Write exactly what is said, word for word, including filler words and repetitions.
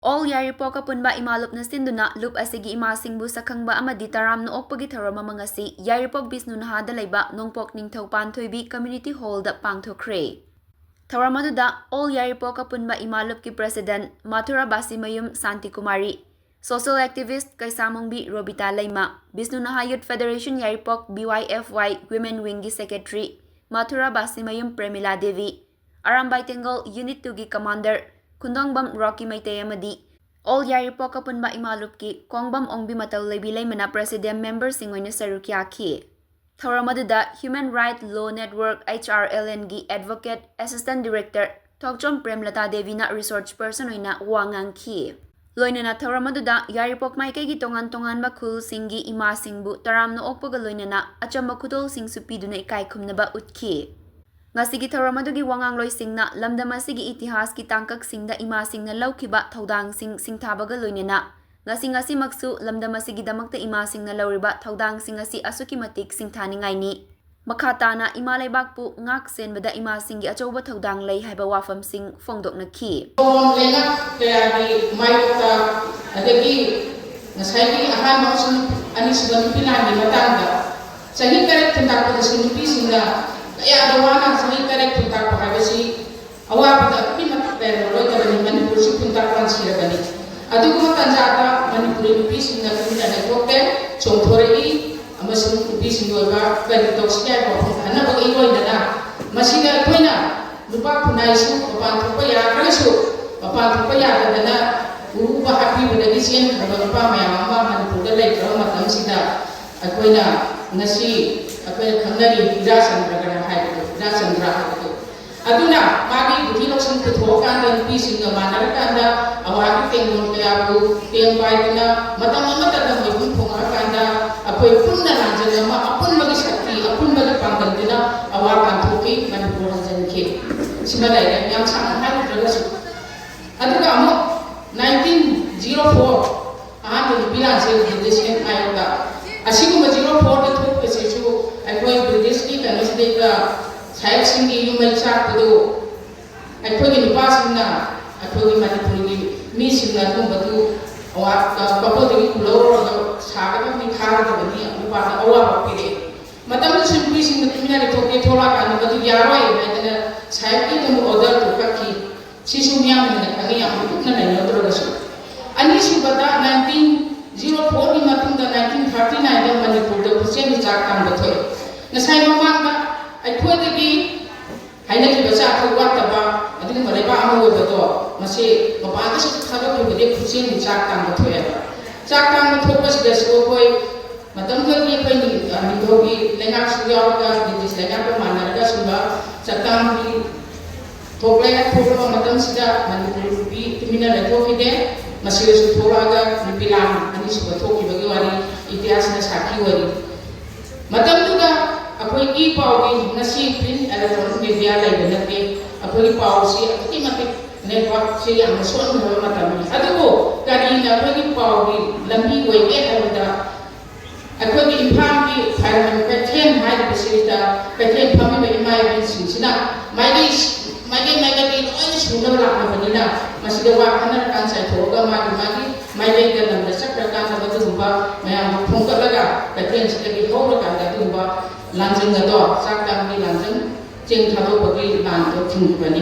All ꯌꯥꯏꯔꯤꯄꯣꯛ ꯑꯄꯨꯟꯕ ꯏꯃꯥ ꯂꯨꯞꯅ ꯁꯤꯟꯗꯨꯅ ꯂꯨꯞ ꯑꯁꯤꯒꯤ ꯏꯃꯥꯁꯤꯡꯕꯨ ꯁꯛꯈꯪꯕ ꯑꯃꯗꯤ ꯇꯔꯥꯝꯅ ꯑꯣꯛꯄꯒꯤ ꯊꯧꯔꯝ ꯑꯃ ꯉꯁꯤ ꯌꯥꯏꯔꯤꯄꯣꯛ ꯕꯤꯁꯅꯨ ꯅꯍꯥꯗ ꯂꯩꯕ ꯅꯣꯡꯄꯣꯛ ꯅꯤꯡꯊꯧ ꯄꯥꯟꯊꯣꯏꯕꯤ Community Hallꯗ ꯄꯥꯡꯊꯣꯛꯈ꯭ꯔꯦ꯫ ꯊꯧꯔꯝ ꯑꯗꯨꯗ All ꯌꯥꯏꯔꯤꯄꯣꯛ ꯑꯄꯨꯟꯕ ꯏꯃꯥ ꯂꯨꯞꯀꯤ President ꯃꯥꯊꯨꯔꯥ ꯕꯥꯁꯤꯃꯌꯨꯝ ꯁꯥꯟꯇꯤꯀꯨꯃꯥꯔꯤ, Social Activist ꯀꯩꯁꯥꯃꯣꯡꯕꯤ ꯔꯣꯕꯤꯇꯥ ꯂꯩꯃ, ꯕꯤꯁꯅꯨ ꯅꯍꯥ Youth Federation ꯌꯥꯏꯔꯤꯄꯣꯛ B Y F Y Women Wingꯒꯤ Secretary ꯃꯥꯊꯨꯔꯥ ꯕꯥꯁꯤꯃꯌꯨꯝ ꯄ꯭ꯔꯦꯃꯤꯂꯥ Devi, Arambai ꯇꯦꯡꯒꯣꯜ Unit twoꯒꯤ Commander ꯈꯨꯟꯗꯣꯡꯕꯝ ꯔꯣꯀꯤ Meitei ꯑꯃꯗꯤ All ꯌꯥꯏꯔꯤꯄꯣꯛ ꯑꯄꯨꯟꯕ ꯏꯃꯥ ꯂꯨꯞꯀꯤ ꯀꯣꯡꯕꯝ ꯑꯣꯡꯕꯤ ꯃꯇꯧ ꯂꯩꯕꯤ ꯂꯩꯃꯅ President memberꯁꯤꯡ ꯑꯣꯏꯅ ꯁꯔꯨꯛ ꯌꯥꯈꯤ꯫ ꯊꯧꯔꯝ ꯑꯗꯨꯗ Human Right Law Network H R L Nꯒꯤ Advocate Assistant Director ꯊꯣꯛꯆꯣꯝ ꯄ꯭ꯔꯦꯝꯂꯇꯥ ꯗꯦꯕꯤꯅ resource person ꯑꯣꯏꯅ ꯋꯥ ꯉꯥꯡꯈꯤ꯫ ꯂꯣꯏꯅꯅ ꯊꯧꯔꯝ ꯑꯗꯨꯗ ꯌꯥꯏꯔꯤꯄꯣꯛ ꯃꯥꯏꯀꯩꯒꯤ ꯇꯣꯉꯥꯟ ꯇꯣꯉꯥꯟꯕ ꯈꯨꯜꯁꯤꯡꯒꯤ ꯏꯃꯥꯁꯤꯡꯕꯨ ꯇꯔꯥꯝꯅ ꯑꯣꯛꯄꯒ ꯂꯣꯏꯅꯅ ꯑꯆꯝꯕ ꯈꯨꯗꯣꯜꯁꯤꯡꯁꯨ ꯄꯤꯗꯨꯅ ꯏꯀꯥꯏ ꯈꯨꯝꯅꯕ ꯎꯠꯈꯤ꯫ ꯉꯁꯤꯒꯤ ꯊꯧꯔꯝ ꯑꯗꯨꯒꯤ ꯋꯥꯉꯥꯡꯂꯣꯏꯁꯤꯡꯅ ꯂꯝꯗꯝ ꯑꯁꯤꯒꯤ ꯏꯇꯤꯍꯥꯁꯀꯤ ꯇꯥꯡꯀꯛꯁꯤꯡꯗ ꯏꯃꯥꯁꯤꯡꯅ ꯂꯧꯈꯤꯕ ꯊꯧꯗꯥꯡꯁꯤꯡ ꯁꯤꯡꯊꯥꯕꯒ ꯂꯣꯏꯅꯅ ꯉꯁꯤ ꯉꯁꯤꯃꯛꯁꯨ ꯂꯝꯗꯝ ꯑꯁꯤꯒꯤꯗꯃꯛꯇ ꯏꯃꯥꯁꯤꯡꯅ ꯂꯧꯔꯤꯕ ꯊꯧꯗꯥꯡꯁꯤꯡ ꯑꯁꯤ ꯑꯁꯨꯛꯀꯤ ꯃꯇꯤꯛ ꯁꯤꯡꯊꯥꯅꯤꯡꯉꯥꯏꯅꯤ꯫ ꯃꯈꯥ ꯇꯥꯅ ꯏꯃꯥ ꯂꯩꯕꯥꯛꯄꯨ ꯉꯥꯛ ꯁꯦꯟꯕꯗ ꯏꯃꯥꯁꯤꯡꯒꯤ ꯑꯆꯧꯕ ꯊꯧꯗꯥꯡ ꯂꯩ ꯍꯥꯏꯕ ꯋꯥꯐꯝꯁꯤꯡ ꯐꯣꯡꯗꯣꯛꯅꯈꯤ꯫ ꯂꯩꯉꯥꯛ ꯀꯌꯥꯒꯤ ꯃꯥꯌꯣꯛꯇ, ꯑꯗꯒꯤ ꯉꯁꯥꯏꯒꯤ ꯑꯍꯥꯟꯕ ꯑꯃꯁꯨꯡ ꯑꯅꯤꯁꯨꯕ ꯅꯨꯄꯤ ꯂꯥꯟꯒꯤ ꯃꯇꯥꯡꯗ ꯆꯍꯤ ꯇꯔꯦꯠ ꯊꯨꯡꯇꯥꯛꯄꯗꯁꯨ ꯅꯨꯄꯤꯁꯤꯡꯅ ꯀꯌꯥꯗ ꯋꯥꯅ ꯆꯍꯤ ꯇꯔꯦꯠ ꯊꯨꯡꯇꯥꯛꯄ ꯍꯥꯏꯕꯁꯤ ꯑꯋꯥꯕꯗ ꯑꯗꯨꯛꯀꯤ ꯃꯇꯤꯛ ꯂꯩꯔꯝꯂꯣꯏꯗꯕꯅꯤ꯫ ꯃꯅꯤꯄꯨꯔꯁꯤ ꯈꯨꯟꯇꯥꯛ ꯄꯥꯟꯁꯤꯔꯕꯅꯤ꯫ ꯑꯗꯨꯒꯨꯝꯕ ꯇꯥꯟꯖꯥꯗ ꯃꯅꯤꯄꯨꯔꯤ ꯅꯨꯄꯤꯁꯤꯡꯅ ꯇꯨꯃꯤꯟꯅ ꯂꯩꯊꯣꯛꯇꯦ, ꯆꯣꯡꯊꯣꯔꯛꯏ ꯑꯃꯁꯨꯡ ꯅꯨꯄꯤꯁꯤꯡꯒꯤ ꯑꯣꯏꯕ ꯀꯔꯤ ꯇꯧꯁꯤ ꯍꯥꯏꯕ ꯋꯥꯐꯝ ꯈꯟꯅꯕꯒ ꯏꯔꯣꯏꯅꯅ ꯃꯁꯤꯗ ꯑꯩꯈꯣꯏꯅ ꯅꯨꯄꯥ ꯈꯨꯟꯅꯥꯏꯁꯨ ꯃꯄꯥꯟ ꯊꯣꯛꯄ ꯌꯥꯗ꯭ꯔꯒꯁꯨ ꯃꯄꯥꯟ ꯊꯣꯛꯄ ꯌꯥꯗꯗꯅ ꯎ ꯋꯥ ꯍꯥꯠꯄꯤꯕꯗꯒꯤ ꯆꯦꯟꯈ꯭ꯔꯕ ꯅꯨꯄꯥ ꯃꯌꯥꯝ ꯑꯃ ꯃꯅꯤꯄꯨꯔꯗ ꯂꯩꯈ꯭ꯔꯕ ꯃꯇꯝꯁꯤꯗ ꯑꯩꯈꯣꯏꯅ ꯉꯁꯤ ꯑꯩꯈꯣꯏꯅ ꯈꯪꯅꯔꯤ ꯍꯤꯔꯥꯆꯟꯗ꯭ꯔꯒꯅ ꯍꯥꯏꯕꯗꯣ, ꯍꯤꯔꯥꯆꯟꯗ꯭ꯔ ꯍꯥꯏꯕꯗꯣ꯫ ꯑꯗꯨꯅ ꯃꯥꯒꯤ ꯕꯨꯙꯤ ꯂꯧꯁꯤꯡ ꯄꯨꯊꯣꯛꯑꯀꯥꯟꯗ ꯅꯨꯄꯤꯁꯤꯡꯒ ꯃꯥꯟꯅꯔꯀꯥꯟꯗ ꯑꯋꯥꯔꯒꯤ ꯇꯦꯡꯒꯣꯜ ꯀꯌꯥꯕꯨ ꯇꯦꯡ ꯄꯥꯏꯗꯨꯅ ꯃꯇꯝ ꯑꯃꯠꯇꯗ ꯃꯩꯍꯨ ꯐꯣꯡꯉꯛꯑꯀꯥꯟꯗ ꯑꯩꯈꯣꯏ ꯄꯨꯟꯅ ꯂꯥꯟꯖꯦꯜ ꯑꯃ ꯑꯄꯨꯟꯕꯒꯤ ꯁꯛꯇꯤ, ꯑꯄꯨꯟꯕꯒꯤ ꯄꯥꯡꯒꯜꯗꯨꯅ ꯑꯋꯥꯔ ꯇꯥꯟꯊꯣꯛꯈꯤ, ꯃꯅꯤꯄꯨꯔ ꯍꯟꯖꯤꯟꯈꯤ꯫ ꯁꯤꯃ ꯂꯩꯔꯦ, ꯌꯥꯝ ꯁꯥꯡꯅ ꯍꯥꯏꯔꯨꯗ꯭ꯔꯒꯁꯨ꯫ ꯑꯗꯨꯒ ꯑꯃꯨꯛ nineteen zero four ꯑꯍꯥꯟꯕ ꯅꯨꯄꯤ ꯂꯥꯟꯁꯦ ꯕ꯭ꯔꯤꯇꯤꯁꯀꯤ ꯃꯥꯌꯣꯛꯇ꯫ ꯑꯁꯤꯒꯨꯝꯕ zero fourꯗ ꯊꯣꯛꯄꯁꯤꯁꯨ ꯑꯩꯈꯣꯏ ꯕ꯭ꯔꯤꯇꯤꯁꯀꯤ ꯀꯩꯅꯣꯁꯤꯗꯩꯗ ꯁꯥꯍꯦꯕꯁꯤꯡꯒꯤ ꯌꯨꯝ ꯃꯩ ꯆꯥꯛꯄꯗꯨ ꯑꯩꯈꯣꯏꯒꯤ ꯅꯨꯄꯥꯁꯤꯡꯅ ꯑꯩꯈꯣꯏꯒꯤ ꯃꯅꯤꯄꯨꯔꯒꯤ ꯃꯤꯁꯤꯡ ꯅꯨꯄꯤꯁꯤꯡꯅ ꯑꯗꯨꯒꯨꯝꯕꯗꯨ ꯑꯋꯥ-, ꯀ-, ꯀꯞꯄꯣꯗꯒꯤ ꯄꯨꯂꯧꯔꯒ ꯁꯥꯒꯗꯕꯅꯤ, ꯊꯥꯒꯗꯕꯅꯤ, ꯅꯨꯄꯥꯗ ꯑꯋꯥꯕ ꯄꯤꯔꯛꯑꯦ꯫ ꯃꯇꯝꯗꯨꯗꯁꯨ ꯅꯨꯄꯤꯁꯤꯡꯅ ꯇꯨꯃꯤꯟꯅ ꯂꯩꯊꯣꯛꯀꯦ, ꯊꯣꯛꯂꯛꯑꯀꯥꯟꯗ ꯃꯗꯨ ꯌꯥꯔꯣꯏ ꯍꯥꯏꯗꯅ ꯁꯥꯍꯦꯕꯀꯤ ꯑꯗꯨꯝ order ꯗꯨ ꯀꯛꯈꯤ꯫ ꯁꯤꯁꯨ ꯃꯤꯌꯥꯝꯅ ꯍꯦꯟꯅ ꯈꯪꯉꯤ, ꯌꯥꯝ ꯀꯨꯞꯅ ꯅꯩꯅꯗ꯭ꯔꯒꯁꯨ꯫ ꯑꯅꯤꯁꯨꯕꯗ nineteen zero four ꯒꯤ ꯃꯇꯨꯡꯗ nineteen thirty nine ꯗ ꯃꯅꯤꯄꯨꯔꯗ ꯈꯨꯠꯁꯦꯝꯒꯤ ꯆꯥꯛ ꯇꯥꯡꯕ ꯊꯣꯛꯑꯦ꯫ ꯉꯁꯥꯏ ꯃꯃꯥꯡꯗ ꯑꯩꯈꯣꯏꯗꯒꯤ ꯍꯥꯏꯅꯈꯤꯕ ꯆꯥꯛ ꯊꯛ ꯋꯥꯠꯇꯕ ꯑꯗꯨꯒꯨꯝꯕ ꯂꯩꯕꯥꯛ ꯑꯃ ꯑꯣꯏꯕꯗꯣ, ꯃꯁꯤ ꯃꯄꯥꯟꯗꯁꯨ ꯊꯥꯗꯣꯛꯈꯤꯕꯗꯤ ꯈꯨꯠꯁꯦꯝꯒꯤ ꯆꯥꯛ ꯇꯥꯡꯕ ꯊꯣꯛꯑꯦꯕ꯫ ꯆꯥꯛ ꯇꯥꯡꯕ ꯊꯣꯛꯄꯁꯤꯗꯁꯨ ꯑꯩꯈꯣꯏ ꯃꯇꯝꯗꯨꯗꯗꯤ ꯑꯩꯈꯣꯏ ꯅꯤꯡ-, ꯑ, ꯅꯤꯡꯊꯧꯒꯤ ꯂꯩꯉꯥꯛꯁꯨ ꯌꯥꯎꯔꯒ, ꯕ꯭ꯔꯤꯇꯤꯁ ꯂꯩꯉꯥꯛꯀ ꯃꯥꯟꯅꯔꯒ ꯁꯨꯝꯕ ꯆꯥꯛ ꯇꯥꯡꯕꯒꯤ ꯊꯣꯛꯂꯦ꯫ ꯊꯣꯛꯂꯕ ꯃꯇꯝꯁꯤꯗ ꯃꯅꯤꯄꯨꯔ ꯅꯨꯄꯤ ꯇꯨꯃꯤꯟꯅ ꯂꯩꯊꯣꯛꯈꯤꯗꯦ꯫ ꯃꯁꯤꯗꯁꯨ ꯊꯣꯛꯂꯛꯑꯒ ꯅꯨꯄꯤ ꯂꯥꯟ ꯑꯅꯤꯁꯨꯕ ꯊꯣꯛꯈꯤꯕꯒꯤ ꯋꯥꯔꯤ ꯏꯇꯤꯍꯥꯁꯅ ꯁꯥꯈꯤ ꯑꯣꯏꯔꯤ꯫ ꯃꯇꯝꯗꯨꯗ ꯑꯩꯈꯣꯏ ꯏ ꯄꯥꯎꯒꯤ, ꯉꯁꯤ print electronic media ꯂꯩꯕ ꯅꯠꯇꯦ, ꯑꯩꯈꯣꯏꯒꯤ ꯄꯥꯎꯁꯤ ꯑꯗꯨꯛꯀꯤ ꯃꯇꯤꯛ network ꯁꯤ ꯌꯥꯝꯅ ꯁꯣꯟꯈ꯭ꯔꯕ ꯃꯇꯝꯅꯤ꯫ ꯑꯗꯨꯕꯨ ꯀꯔꯤꯅ ꯑꯩꯈꯣꯏꯒꯤ ꯄꯥꯎꯒꯤ ꯂꯝꯕꯤ ꯑꯣꯏꯒꯦ ꯍꯥꯏꯕꯗ, ꯑꯩꯈꯣꯏꯒꯤ ꯏꯝꯐꯥꯜꯒꯤ ꯐꯥꯏꯔꯝ ꯀꯩꯊꯦꯜ ꯍꯥꯏꯔꯤꯕꯁꯤꯗ ꯀꯩꯊꯦꯜ ꯐꯝꯃꯤꯕ ꯏꯃꯥ ꯏꯕꯦꯟꯁꯤꯡꯁꯤꯅ ꯃꯥꯏꯀꯩ, ꯃꯥꯏꯀꯩ ꯃꯥꯏꯀꯩꯗꯒꯤ ꯂꯣꯏꯅ ꯁꯨꯅꯕ ꯂꯥꯛꯂꯕꯅꯤꯅ, ꯃꯁꯤꯗ ꯋꯥ ꯈꯟꯅꯔꯀꯥꯟ ꯆꯥꯏꯊꯣꯛꯑꯒ ꯃꯥꯒꯤ ꯃꯥꯒꯤ ꯃꯥꯏꯀꯩꯗ ꯂꯝꯗ ꯆꯠꯈ꯭ꯔꯀꯥꯟꯗ ꯑꯗꯨꯒꯨꯝꯕ ꯃꯌꯥꯝꯗꯨ ꯈꯣꯝꯒꯠꯂꯒ ꯀꯩꯊꯦꯜꯁꯤꯗꯒꯤ ꯍꯧꯔꯀꯥꯟꯗ ꯑꯗꯨꯒꯨꯝꯕ ꯂꯥꯟꯖꯪ ꯑꯗꯣ, ꯆꯥꯛ ꯇꯥꯡꯕꯒꯤ ꯂꯥꯟꯖꯪ, ꯆꯦꯡ ꯊꯥꯗꯣꯛꯄꯒꯤ ꯂꯥꯟꯗꯣ ꯊꯤꯡꯈꯤꯕꯅꯤ꯫